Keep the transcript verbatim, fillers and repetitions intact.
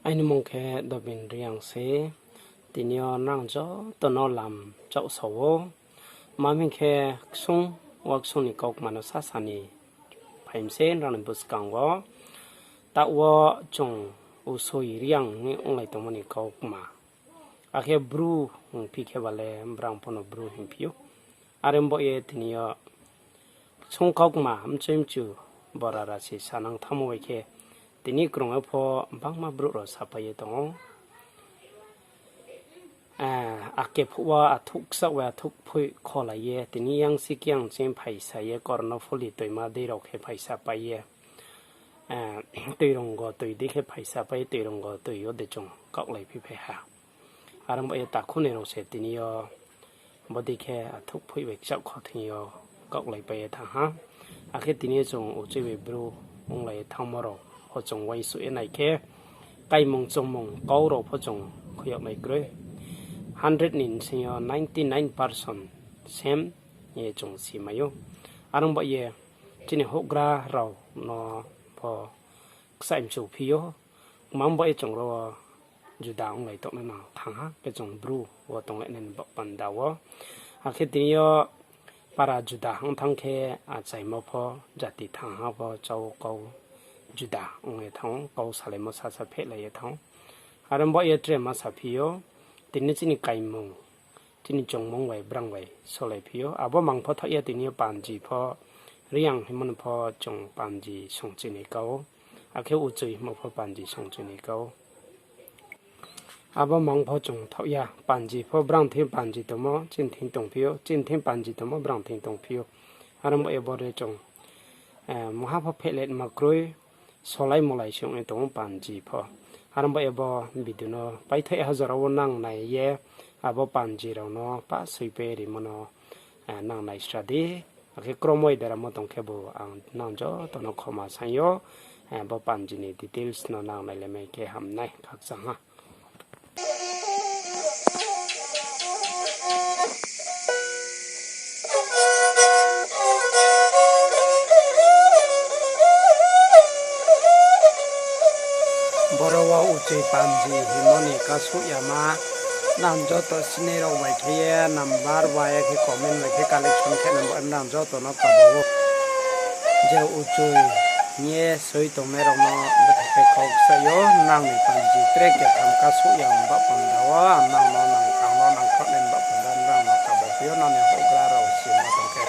Aini mung khe Dobin Reang se. Tini yo nrang joto no lam chaohsa ou. Ma hing khe ksung, wa ksung ni kaukma no sasa ni phai mi se nrang ni buskang wo. Taoh wo chung Usoi Reang hing onglai tongmo ni kaukma. Akhe Bru hingphi khe ba le brang pho no Bru hingphi ou. Are baoh ye tini yo ksung kaukma mchoi mchu bora rasi sanang thanngmo bai khe tini krung yo pho bangma brouh rao sapai ye tong ou. Ake phuh wo athouh kchaoh bai athouh phoih kholai ye tini yang si kiang ching phaisa ye korno phuli toima dei rao khe phaisa pai ye, toirungo toi dei khe phaisa pai ye toirungo toi yo de chung kaohlai phi phai ha. Are baoh ye takhu ni rao se tini yo bodei khe athouh phoih bai kchaoh kho thing yo kaohlai pai ye thanng ha. Akhe tini yo chung uchui bai Bru onglai ye thanngmo rao pho chung uaingsouh ye nai khe, kaimung choungmung kau rao pho chung khui yag nai kroi. Hundred ni bsing yo ninety nine percent same ye chung si mai ou. Are baoh ye chini houhgra rao no pho kchaih mchu phi ou. Kmang baoh ye chung ro juda onglai tongnai nang thanng ha, khe chung Bru wo tonglai nai ni baoh panda wo. Akhe tini yo para juda ong thanng khe, achaimo pho, jati thanng ha pho, chau kau juda ong ye thanng ou, kau salaimo sasa phehlai ye thanng ou. Are baoh ye tre ma saphi ou, tini chini kaimung, chini choungmung bai brang bai solai phi ou. Abo mang pho thaoh ya tini yo panji pho, Reang hingmo no pho chung panji songchi ni kau. Akhe uchui hingmo pho panji songchi ni kau. Abo mang pho chung thaoh ya, panji pho brang thing panji tongmo, chini thing tongphi ou, chini thing panji tongmo, brang thing tongphi ou. Are baoh ye bo de chung, mungha pho phehlai ma kroi, solai molai se ong ye tong ou panji pho. Are baoh ye bo video no paithaih ha jora wo nang nai ye, abo panji rao no pa soipai rimo no, nang naisra di. Akhe kromoi deramo tong khebu ang nang joto no khoma saing ou, bo panji ni details no nang nailaimai khe ham nai khakchang ha. Boro wo uchui panji hingmo ni kasouh yama, nang joto sinai rao bai khe ye number bai khe comment bai khe collection khe nang joto no kabo ou. Je uchui hing ye soi tongnai rao no bthai khe kau kchaih ou, nang ni panji tre ketham kasouh yama ba panda wo, nang no nang kang no nang khaoh nai ba panda nrang no kabo phi ou, nang ni houhgra rao sima tong khe.